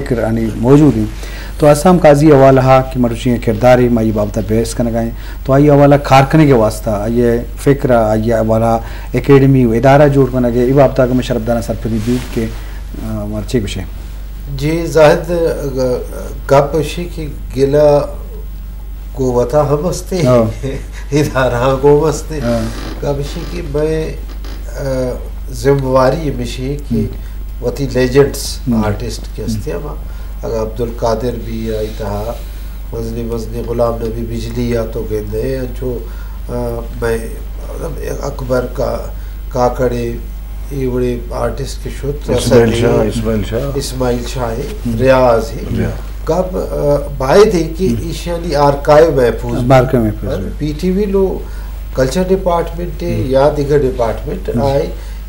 فکر آنی موجود انت۔ تو حسام قاضی حوالہ ءَ کہ مروچی ءِ کردارے ما اے بابت ءَ بحث کنگ ءَ ایں، تو آئی حوالہ کار کنگ ءِ واستہ، آئی ءِ فکر ءَ، آئی حوالہ اکیڈمی و ادارہ جوڑ کنگ ءِ، اے بابت ءَ اگاں مئے شرپداراں سرپدی بیت کہ، آ، ما چے گوشیں؟ جی زاہد، گ-، گپ اشی کہ گلہ گوں وتا ہم است ایں، ہاں۔ ادارہ گوں ہم است ایں۔ ہاں۔ گپ اشی کہ مئے، آ، ذمہ واری ہمیشی کہ ہم۔ وتی لیجنڈز، ہم۔ آرٹسٹ کہ ہم۔ است ایں، ہما اگاں عبدالقادر بی آئی تہا مزنیں مزنیں غلام نبی بجلی یا تو گندے انچو، آ، مئے اکبر کا-، کاکڑے، اے وڑیں آرٹسٹ کہ شت، اسماعیل شاہ، اسماعیل شاہ۔ اسماعیل شاہ ایں، ہم۔ ریاض ایں۔ ریاض۔ گپ، آ، باید ایں کہ ہم۔ ایشانی آرکائیو محفوظ بی۔ آرکائیو محفوظ بی۔ پی ٹی وی نوں کلچر ڈپارٹمنٹ ایں ہم۔ یا دگہ ڈپارٹمنٹ ہم۔ آئی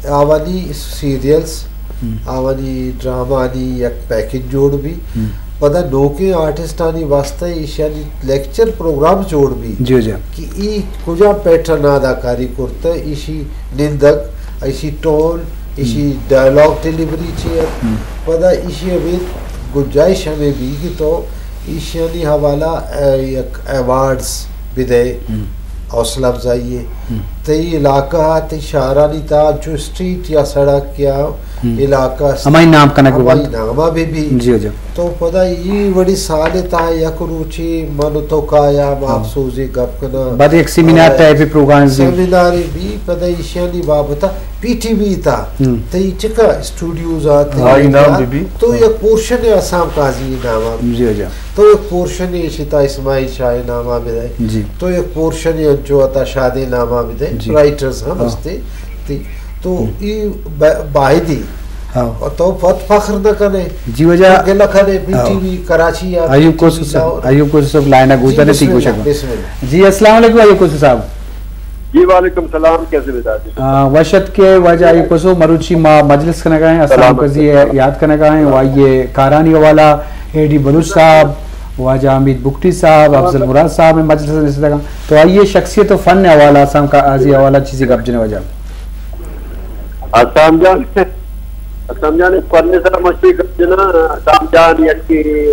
آوانی سیریلز، ہم۔ آوانی ڈرامانی یک پیکج جوڑ بی۔ ہم۔ پدا نوکیں آرٹسٹانی واستہ ایشانی لیکچر پروگرام جوڑ بی۔ جی، جی۔ کہ ای کجا پیٹرن اداکاری کرتہ، ایشی نندگ، ایشی ٹون، ایشی ہم۔ ڈائیلاگ ڈیلیوری چی ات۔ ہم۔ پدا ایشی ابید گنجائش ہمیں بی کہ تو ایشانی حوالہ، اے، یک ایوارڈز بدے، ہم۔ حوصلہ افزائی ایں۔ ہم۔ تئی علاقہ ءَ، تئی شہرانی تہا انچو اسٹریٹ یا سڑک یا ہم۔ علاقہ است، ہمائی نام کنگ ہمائی بنت۔ نام ءَ بہ بی۔ جی، جی۔ تو پدا ای وڑی سال ءِ تہا یک روچے من و تو کایاں، ما ہاں۔ افسوزے گپ کناں۔ بعد یک سیمینار اور ٹائپ پروگرام بی۔ سیمینارے بی، پدا ایشانی بابت ءَ پی ٹی وی تہا ہم۔ تئی چکا اسٹوڈیوز آ، تئی ہاں، انعام بی بی۔ تو ہاں۔ یک پورشن ءَ حسام قاضی نام ءَ۔ جی، جی۔ تو یک پورشن ءَ ایشی تہا اسماعیل شاہ نام ءَ بدے۔ جی۔ تو یک پورشن ءَ انچو عطا شاد نام ءَ بدے۔ جی۔ رائٹرز ہم ہاں۔ ہستے۔ تی-، تو ہم۔ ای با-، باہدی۔ ہاں۔ اور تو پت فخر نہ کنے۔ جی واجہ۔ تو گلہ کنے، بی ہاں۔ ٹی وی کراچی یا ایوب پی ٹی وی کوسو صاحب، لاہور۔ ایوب کوسو صاحب لائن ءَ گوش جی، دارے، بسم تی گوش اللہ، کن۔ بسم اللہ۔ جی، السلام علیکم ایوب کوسو صاحب۔ جی، وعلیکم سلام، کیسے مزاج ہیں؟ آ، وشت کے واجہ ایوب کوسو، مروچی ما مجلس کنگا ایں، حسام سلامت قاضی ہے۔ یاد کنگا ایں، و آئی کارانی حوالہ اے ڈی بلوچ صاحب، واجہ حمید بگٹی صاحب، افضل مراد صاحب مجلس نشتگاں۔ تو آئی شخصیت و فن حوالہ، حسام قاضی حوالہ چیزے گپ جنے واجہ۔ حسام جان، حسام جان، فن سرا مشتی گپ جنا، حسام جان یکی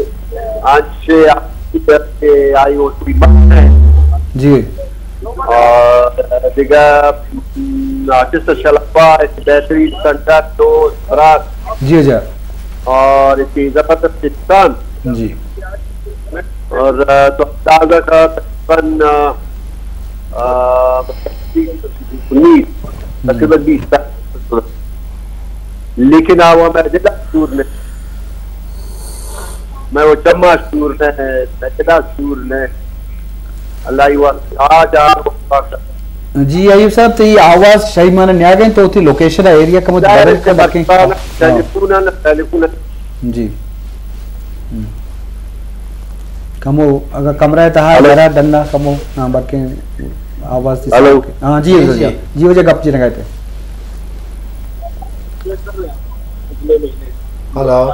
آنچے آئی وتی مست ہے۔ جی۔ اور دگہ، م، آرٹسٹ شلپا، بہترین سنگت، دوست، برات۔ جی، جی۔ اور اتنی زبردست انسان۔ جی۔ اور، آ، تو اندازہ کا تقریباً، آ، آ، بیس، تقریباً بیس سال۔ لیکن آ وہ میں دل سور نے، میں وہ چما سور نے، میں دل سور نے۔ اللہ ہی واسطے آج آ۔ جی ایوب صاحب، تئی آواز شاہی مانا نیاگیں، تو تئی لوکیشن ایریا کمو بدل کر بلکیں۔ ٹیلیفون آنا، ٹیلیفون آنا۔ جی۔ ہم۔ کمو اگر کمرہ تہا ہلو۔ ذرا ڈنا کمو، ہاں، بلکیں آواز تئی ہلو۔ صاف کے۔ ہاں، جی، جی، جی، جی۔ جی، وجہ گپ جی لگائے تھے۔ ہلو۔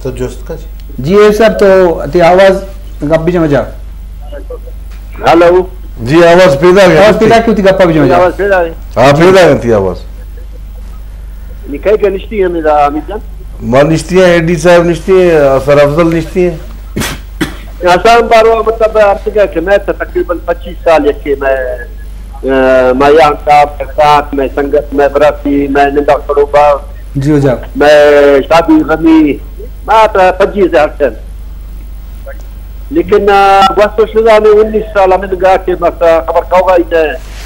تو جست کا جی؟ جی، ایوب صاحب، تو تئی آواز گپ بجن واجہ۔ ہلو۔ جی، آواز پیدا گیا۔ آواز پیدا کیوں تھی گپا بجن واجہ؟ آواز پیدا ہے۔ ہاں، پیدا گیا تھی آواز۔ نکائی کا نشتی ہے میرا حمید جان۔ ما نشتی ہیں، اے ڈی صاحب نشتی ہیں، سر افضل نشتی ہیں۔ حسام باروا مطلب ہر جگہ کہ میں تو تقریباً پچیس سال یکے میں، آ، میں یہاں صاحب کے ساتھ، میں سنگت، میں براتی، میں نندا کڑوبا، جی ہو جا۔ میں شادی غمی، میں تو پچیس ہزار ٹن۔ لیکن، آ، گوست و شزانے انیس سال ہمیں گا کہ بس، آ، خبر کہوگا ہی ہے۔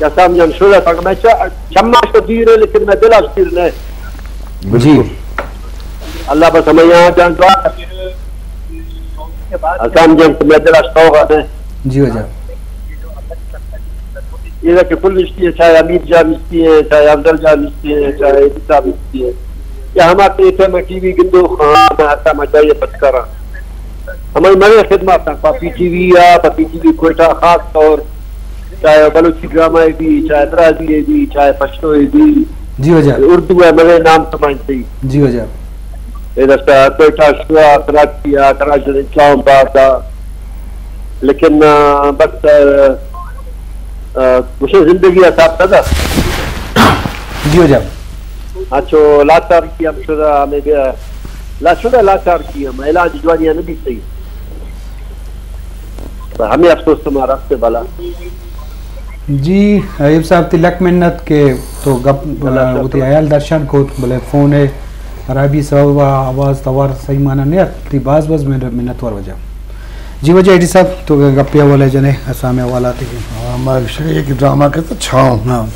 یا سام جان شزا تک میں چ-، چماش تو دیر ہے، لیکن میں دلاش دیر نہیں۔ جی۔ بالکل۔ اللہ بس ہمیں یہاں جان دعا کر۔ حسام جان تو میں دل اشتاؤ ہے۔ جی ہو جا۔ یہ کہ کل نشتی ہے، چاہے امیر جان نشتی ہے، چاہے افضل جان نشتی ہے، چاہے عزیز صاحب نشتی ہے۔ یا ہمارے ایف ایم ٹی وی گندو خان، میں آتا میں چاہیے بچ کر رہا۔ ہماری مزے خدمات ہیں، پا پی ٹی وی یا پا پی ٹی وی کوئٹہ خاص طور چاہے بلوچی ڈرامہ ء بی، چاہے درازی ء بی، چاہے پشتو ء بی، جی واجہ۔ اردو ء مزے نام سمائنتی۔ جی واجہ۔ اے دستا کوئٹہ شوا، کراچی آ، کراچی اسلام آباد آ۔ لیکن، آ، بس، آ، آ، مجھے زندگی آ صاحب دادا۔ جی ہو جا۔ اچھو لاچار کی ہم شدہ ہمیں بیا، لا شدہ لاچار کی ہم علاج جوانی نہ بیتی۔ ہمیں افسوس تو مارا رکھتے بلا۔ جی، ایوب صاحب، تی لک منت کہ تو گپ، اللہ شکر۔ وتی حیال درشان کو، بلے فون ہے خرابی سبب آواز توار صحیح معنی نہیں آت، تی باز باز من-، منت وار وجہ۔ جی وجہ ایڈی صاحب، تو گپی حوالہ جنے، اسام حوالہ تے۔ ہاں، ما شکر ایک ڈرامہ کرتا چھاؤں۔ ہاں۔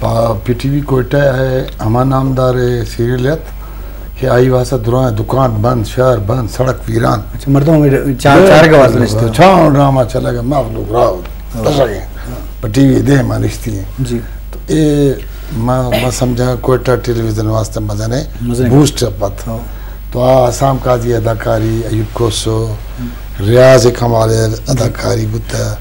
پا-، پی ٹی وی کوئٹہ ہے، ہما نامدار ہے سیریل ات کہ آئی واسطہ درائیں دکان بند، شہر بند، سڑک ویران۔ اچھا، مردم ہمیں چار، چار گواز نشتے۔ چھاؤں ڈرامہ چلے گا، مخلوق راہ ہاں۔ تشگے۔ ہاں۔ پا ٹی وی دے ما نشتی ہیں۔ جی۔ تو اے ما، ما سمجھا کوئٹہ ٹیلی ویژن واسطے مزنے مزنے۔ بوسٹ پت۔ ہاں۔ تو آ اسام قاضی اداکاری، ایوب کوسو، ہم۔ ریاض کمال اداکاری بوتا،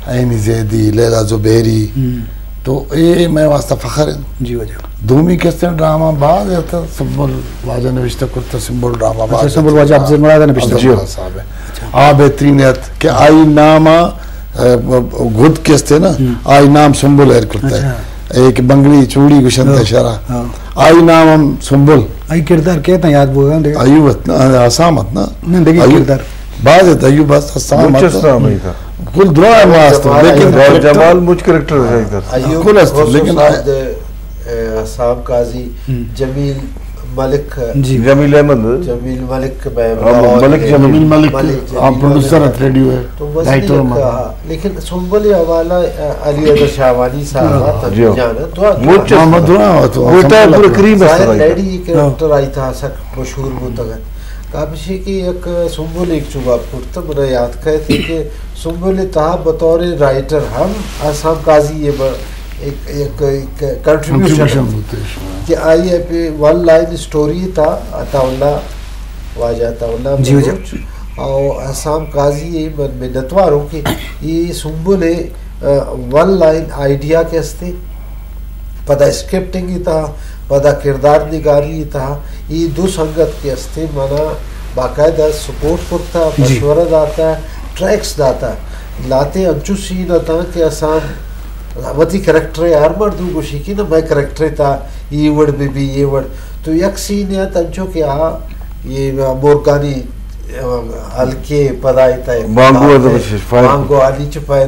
عینی زیدی، لیلا زبیری۔ ہم۔ تو اے میں واسطہ فخر ہیں۔ جی واجہ۔ دومی کستے ڈرامہ باز ہے تو سنبل واجہ نوشتہ کرتا، سنبل ڈرامہ اچھا، باز سنبل ہے۔ واجہ افضل مراد نوشتہ۔ افضل جی۔ مراد صاحب ہے۔ اچھا۔ آ بہترین ہے کہ آئی نام آ، گد کستے نا، ہم۔ آئی نام سنبل ایر کرتا ہے۔ اچھا۔ ایک بنگڑی چوڑی گشنت ہاں۔ شرا۔ ہاں۔ آئی نام ہم سنبل۔ آئی کردار کہتا یاد بوگا دے۔ ایوب ات نا، اسام ات نا۔ نہ، دیکھیں ایوب کردار۔ باز ات ایوب بس اسام ات۔ مچ اسلام ہی تھا۔ کل درا ہے ماست، جمال لیکن ایوب۔ جمال مچ کریکٹر ہے ادھر۔ ایوب کل است، خسرو لیکن صاحب دے، اے، اسام قاضی، ہم۔ جمیل ملک، جی۔ جمیل احمد۔ جمیل ملک، میں ہاں، ملک جمیل۔ جمیل ملک، ملک جمیل ہاں، پروڈیوسر ملک۔ ات ریڈیو ہے، تو بس ڈائریکٹر نہیں ہم۔ ہاں۔ لیکن سنبل حوالہ، آ، علی حیدر شاہوانی صاحب ہاں۔ آ، جی۔ جان، دعا، دعا۔ مچ ہاں، مدرا ہو تو کوئٹہ سنبل پورا کریم ظاہر استرا لیڈی ہاں۔ کریکٹر آئی تھا سک مشہور بوتا گا۔ کابشی کی ایک سنبل ایک چوبا پورتا منا یاد کہتے کہ سنبل تہا بطور رائٹر ہم اسام قاضی یہ ب-، ایک، ایک، ایک کنٹریبیوشن کنٹریبیوشن بوتے شما۔ کہ آئی پہ ون لائن اسٹوری تھا عطا اللہ، واجہ عطا اللہ جی، واجہ۔ بلوچ۔ او اسام قاضی یہ من منتوار ہوں کہ یہ سنبل ہے، آ، ون لائن آئیڈیا کے استے، پدا اسکرپٹنگ تھا، پدا کردار نگاری تھا، یہ دو سنگت کے استے منا باقاعدہ سپورٹ کرتا، جی۔ مشورہ داتا، ٹریکس داتا۔ لاتے انچو سین تھا کہ اسام وتی کریکٹر ہر مردم گوشی کہ نہ میں کریکٹر تھا، یہ وڑ بی بی، یہ وڑ۔ تو یک سین ہے تنچو کہ آ، یہ مورگانی ہلکے پدا ایتا ہے۔ بانگو ادب شش فائر۔ بانگو علی چ فائر۔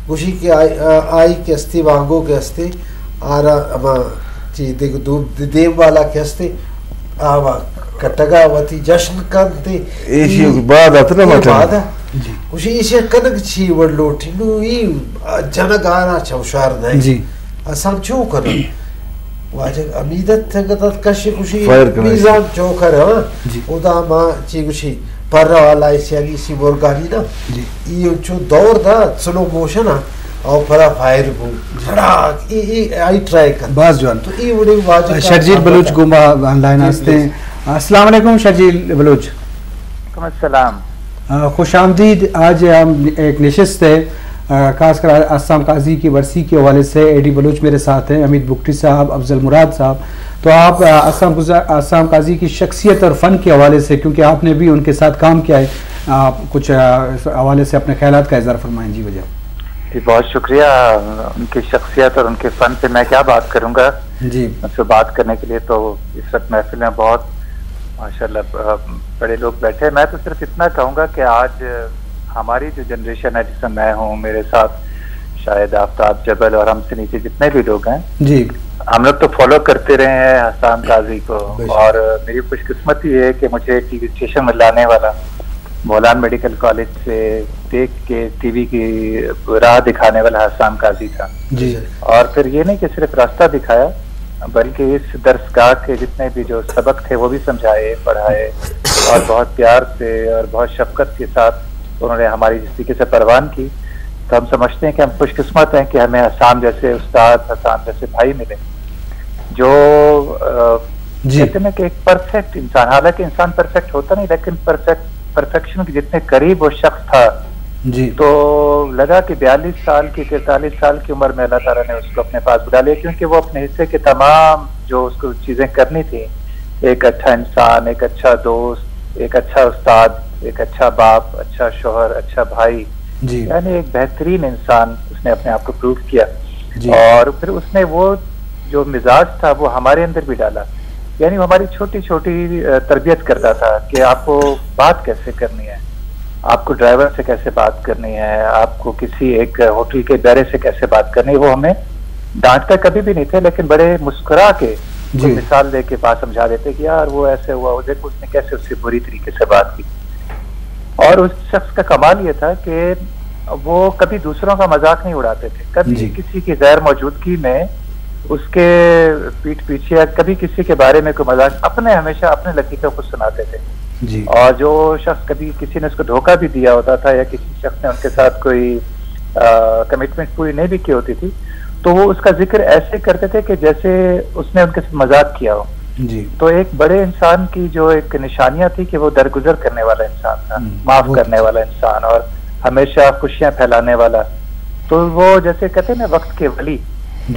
گوشی کہ آئی، آئی کہ استی بانگو کہ استی، آرا ہما چی دیگ دو، دیم والا کہ استی، آوا کٹگا وتی جشن کنتے۔ ایشی ای-، بعد اتنا اے مٹن۔ بعد۔ جی۔ گوشی ایشی کنگ چی وڑ لوٹی؟ نو ای جنگ آرا چوشار نہیں۔ جی۔ اسام چو کنگ؟ واجہ امیدت تنگت ات کشی گوشی فائر کنگ۔ میزان چوکر، ہاں؟ جی۔ اودا ما چی گوشی، پر والا ایسی علی سی برگانی نا۔ جی۔ ای انچو دور دا، سلو موشن آ، او پرا فائر بو۔ جی۔ سڑاک، ای، ای، آئی ٹرائی کن۔ باز جوان۔ تو ای وڑی واجہ شرجیل بلوچ گوما آن لائن جی، ہستے۔ جی۔ السلام علیکم شرجیل بلوچ۔ وعلیکم السلام۔ آ، خوش آمدید۔ آج ہم ایک نشست ہے، آ، خاص کر اسام قاضی کی برسی کے حوالے سے۔ اے ڈی بلوچ میرے ساتھ ہیں، حمید بگٹی صاحب، افضل مراد صاحب۔ تو آپ، آ، اسام گزا-، اسام قاضی کی شخصیت اور فن کے حوالے سے، کیونکہ آپ نے بھی ان کے ساتھ کام کیا ہے، آپ کچھ، آ، اس حوالے سے اپنے خیالات کا اظہار فرمائیں۔ جی وجہ۔ جی، بہت شکریہ۔ ان کی شخصیت اور ان کے فن پہ میں کیا بات کروں گا؟ جی۔ ان سے بات کرنے کے لیے تو اس وقت محفل میں بہت ماشاءاللہ، آ، بڑے لوگ بیٹھے ہیں۔ میں تو صرف اتنا کہوں گا کہ آج ہماری جو جنریشن ہے، جس میں میں ہوں، میرے ساتھ شاید آفتاب جبل اور ہم سے نیچے جتنے بھی لوگ ہیں، جی۔ ہم لوگ تو فالو کرتے رہے ہیں اسام قاضی کو، بے شک۔ اور میری خوش قسمتی یہ ہے کہ مجھے ٹی وی اسٹیشن میں لانے والا مولانا میڈیکل کالج سے دیکھ کے ٹی وی کی راہ دکھانے والا اسام قاضی تھا۔ جی۔ اور پھر یہ نہیں کہ صرف راستہ دکھایا، بلکہ اس درسگاہ کے جتنے بھی جو سبق تھے، وہ بھی سمجھائے، پڑھائے، اور بہت پیار سے اور بہت شفقت کے ساتھ انہوں نے ہماری جس طریقے سے پروان کی، تو ہم سمجھتے ہیں کہ ہم خوش قسمت ہیں کہ ہمیں اسام جیسے استاد، اسام جیسے بھائی ملے، جو، آ، جی۔ کہتے ہیں کہ ایک پرفیکٹ انسان، حالانکہ انسان پرفیکٹ ہوتا نہیں، لیکن پرفیکٹ، پرفیکشن کے جتنے قریب وہ شخص تھا، جی۔ تو لگا کہ بیالیس سال کی، تینتالیس سال کی عمر میں اللہ تعالیٰ نے اس کو اپنے پاس بلا لیا، کیونکہ وہ اپنے حصے کے تمام جو اس کو چیزیں کرنی تھی، ایک اچھا انسان، ایک اچھا دوست، ایک اچھا استاد، ایک اچھا باپ، اچھا شوہر، اچھا بھائی، جی۔ یعنی ایک بہترین انسان اس نے اپنے آپ کو پروو کیا۔ جی۔ اور پھر اس نے وہ جو مزاج تھا وہ ہمارے اندر بھی ڈالا۔ یعنی وہ ہماری چھوٹی چھوٹی تربیت کرتا تھا کہ آپ کو بات کیسے کرنی ہے، آپ کو ڈرائیور سے کیسے بات کرنی ہے، آپ کو کسی ایک ہوٹل کے بیرے سے کیسے بات کرنی ہے۔ وہ ہمیں ڈانٹتا کبھی بھی نہیں تھے، لیکن بڑے مسکرا کے کوئی مثال دے کے بات سمجھا دیتے کہ یار وہ ایسے ہوا، وہ دیکھو اس نے کیسے اس سے بری طریقے سے بات کی۔ اور اس شخص کا کمال یہ تھا کہ وہ کبھی دوسروں کا مذاق نہیں اڑاتے تھے، کبھی کسی کی غیر موجودگی میں اس کے پیٹھ پیچھے یا کبھی کسی کے بارے میں کوئی مذاق، اپنے، ہمیشہ اپنے لطیفے کو سناتے تھے۔ اور جو شخص کبھی کسی نے اس کو دھوکہ بھی دیا ہوتا تھا یا کسی شخص نے ان کے ساتھ کوئی کمٹمنٹ پوری نہیں بھی کی ہوتی تھی، تو وہ اس کا ذکر ایسے کرتے تھے کہ جیسے اس نے ان کے ساتھ مذاق کیا ہو۔ تو ایک بڑے انسان کی جو ایک نشانیاں تھی کہ وہ درگزر کرنے والا انسان تھا، معاف کرنے والا انسان اور ہمیشہ خوشیاں پھیلانے والا۔ تو وہ جیسے کہتے ہیں نا وقت کے ولی،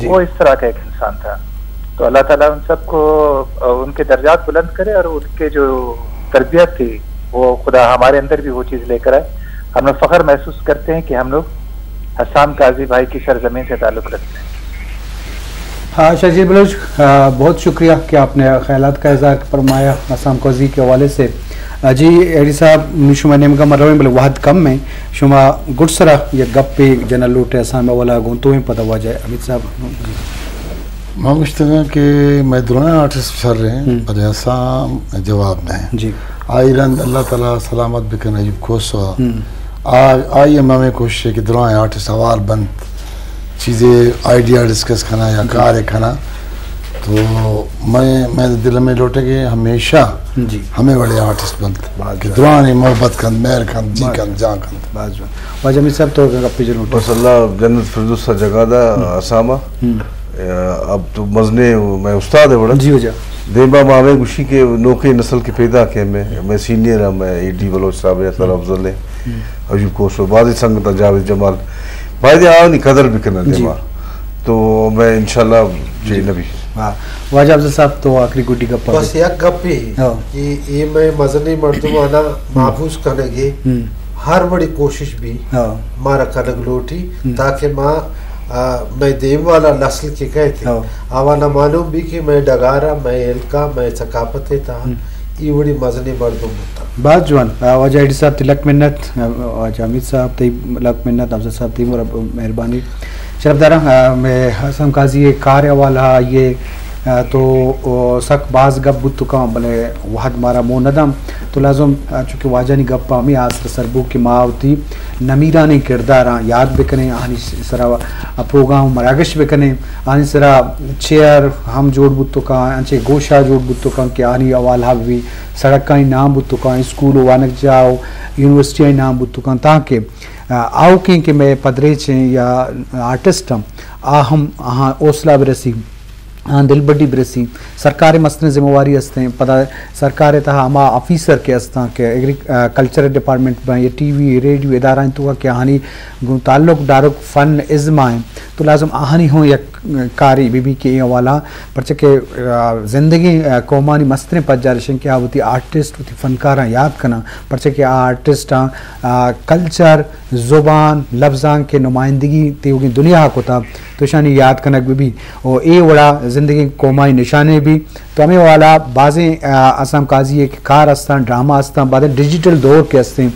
وہ اس طرح کا ایک انسان تھا۔ تو اللہ تعالیٰ ان سب کو، ان کے درجات بلند کرے اور ان کے جو تربیت تھی وہ خدا ہمارے اندر بھی وہ چیز لے کر آئے۔ ہم لوگ فخر محسوس کرتے ہیں کہ ہم لوگ حسام قاضی بھائی کی سرزمین سے تعلق رکھتے ہیں۔ ہاں، شاہ جی بلوچ، آ، بہت شکریہ کہ آپ نے خیالات کا اظہار فرمایا حسام قاضی کے حوالے سے۔ آ، جی، ایڈی صاحب، نوں شما نیمگا مرویں، بلے وہد کم ایں۔ شما گڈسرا یک گپے جنرل لوٹے حسام والا گوں تو ایں پدا واجہ حمید صاحب۔ ما گوشتگاں کہ مئے درائیں آرٹسٹ شر ایں، بلے حسام جواب نہ ایں۔ آئی رند اللہ تعالیٰ سلامت بکن ایوب کھوسو۔ آ، آئی ہم ہمیں کوشش ہے کہ درائیں آرٹسٹ ہوار بنت، چیزے آئیڈیا ڈسکس کھنا یا کار کھنا۔ تو میں، میں دل میں لوٹے کہ ہمیشہ ہمیں بڑے آرٹسٹ بنت کہ درائیں محبت کھنت، مہر کھنت، جی کھنت، جان کھنت۔ باز جوان۔ واجہ حمید صاحب تو گپے جنوٹ۔ بس اللہ جنت فردوس جگہ دا حسامہ۔ اب تو مزنے میں استاد ہے بڑا۔ جی واجہ۔ دیما ما ہمیں گوشی کہ نوکیں نسل کے پیدا کے میں، میں سینئر ہاں، میں اے ڈی بلوچ صاحب ہیں، سر افضل ہیں، ایوب کھوسو، بازیں سنگت ہیں، جاوید جمال، باید آنی قدر بکنن دیما۔ تو میں انشاءاللہ چی نبی۔ واجہ افضل صاحب تو آخری گڈی گپ۔ بس یک گپے کہ اے میں مزنیں مردمانا محفوظ کنگے ہر وڑی کوشش بھی مارا کنگ لوٹی تاکہ ما، آ، مئے دیم والا نسل کہ کئیت، آوانا معلوم بی کہ مئے ڈگارا، مئے ہلکا، مئے ثقافت تہا اے وڑی مزنیں مردم بوتگ۔ باز جوان۔ آ، واجہ ایڈی صاحب تئی لک منت، آ، واجہ حمید صاحب تئی لک منت، افضل صاحب تئی مر-، مہربانی۔ شرفداراں، آ، مئے حسام قاضی کار حوالہ آئیے، آ، تو، او، سک باز گپ بوت کاں، بلے وہد مارا موہ نہ داں۔ تو لازم، آ، چونکہ واجہانی گپ ہمے آسر سر بو کہ ما وتی نمیرانیں کرداراں یاد بکنیں، آہانی سرا پروگرام مراگش بکنیں، آہانی سرا چیئر ہم جوڑ بوت کاں، انچیں گوشہ جوڑ بوت کاں کہ آہانی حوالہ بی، سڑکانی نام بوت کاں، اسکول و وانگجاہ و یونیورسٹیانی نام بوت کاں، تاکہ، آ، آؤکیں کہ مئے پدریچیں یا آرٹسٹ ہم، آ ہم آہاں حوصلہ برسی۔ آں دلبڈی برسی۔ سرکار ءِ مستریں ذمہ واری استیں، پدا سرکار ءِ تہا ہما آفیسر کہ استاں کہ ایگری-، آ، کلچر ڈپارٹمنٹ بیں یا ٹی وی، ریڈیو ادارہ انت کہ آہانی گوں تعلق ڈائریکٹ فن ازم ءَ انت، تو لازم آہانی ہوں یک کاری بہ بی کہ اے حوالہ، پرچہ کہ، آ، زندگیں، آ، قومانی مستریں پجار اش انت کہ آ وتی آرٹسٹ، وتی فنکاراں یاد کناں، پرچہ کہ آ آرٹسٹاں، آ، کلچر، زبان، لبزانک ءِ نمائندگی تیوگیں دنیا ءَ کتہ، تو اشانی یاد کنگ بہ بی و اے وڑا زندگیں قومانی نشانے بی۔ تو ہمے حوالہ بازیں، آ، حسام قاضی ءِ کہ کار استاں، ڈرامہ استاں، بازیں ڈیجیٹل دور کہ استیں،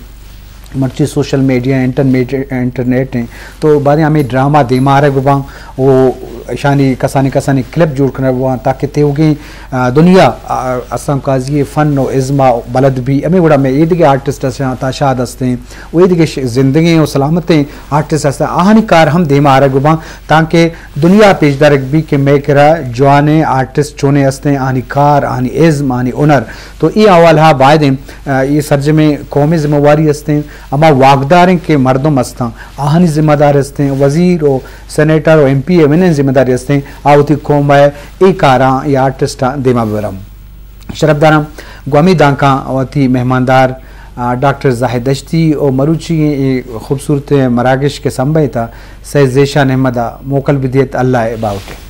مرچی سوشل میڈیا، انٹرنیٹ، انٹرنیٹ ہیں، تو بازیں ہمے ڈرامہ دیما آرگ باں و اشانی کسانی کسانی کلپ جوڑ کنگ باں تاکہ تیوگیں، آ، دنیا، آ، حسام قاضی ءِ فن و ازم ءَ بلد بی۔ ہمے وڑا مئے ایدگہ آرٹسٹ استاں، تاشاد استیں، و ایدگہ ش-، زندگیں و سلامتیں آرٹسٹ ہستاں، آہانی کار ہم دیما آرگ باں، تانکہ دنیا پیش دارگ بی کہ مئے کرا جوانیں آرٹسٹ چونیں ہستیں، آہانی کار، آہانی ازم، آہانی ہنر۔ تو اے حوالہ ءَ بایدیں، آ، اے سرجمیں قومی ذمہ واری ہستیں، ہما واکداریں کہ مردم ہستاں، آہانی ذمہ دار ہستیں، وزیر و سینیٹر و ایم پی اے وانیں ذمہ داری ہستیں، آ وتی قوم ءِ اے کاراں، اے آرٹسٹاں دیما ببراں۔ شرفداراں، گوں ہمے دانکاں وتی مہماندار، آ، ڈاکٹر زاہد دشتی و مروچی اے خوبصورت مراگش کہ سمبھیتا سید ذیشان احمد ءَ موکل بدیت۔ اللہ ءِ باہوٹ۔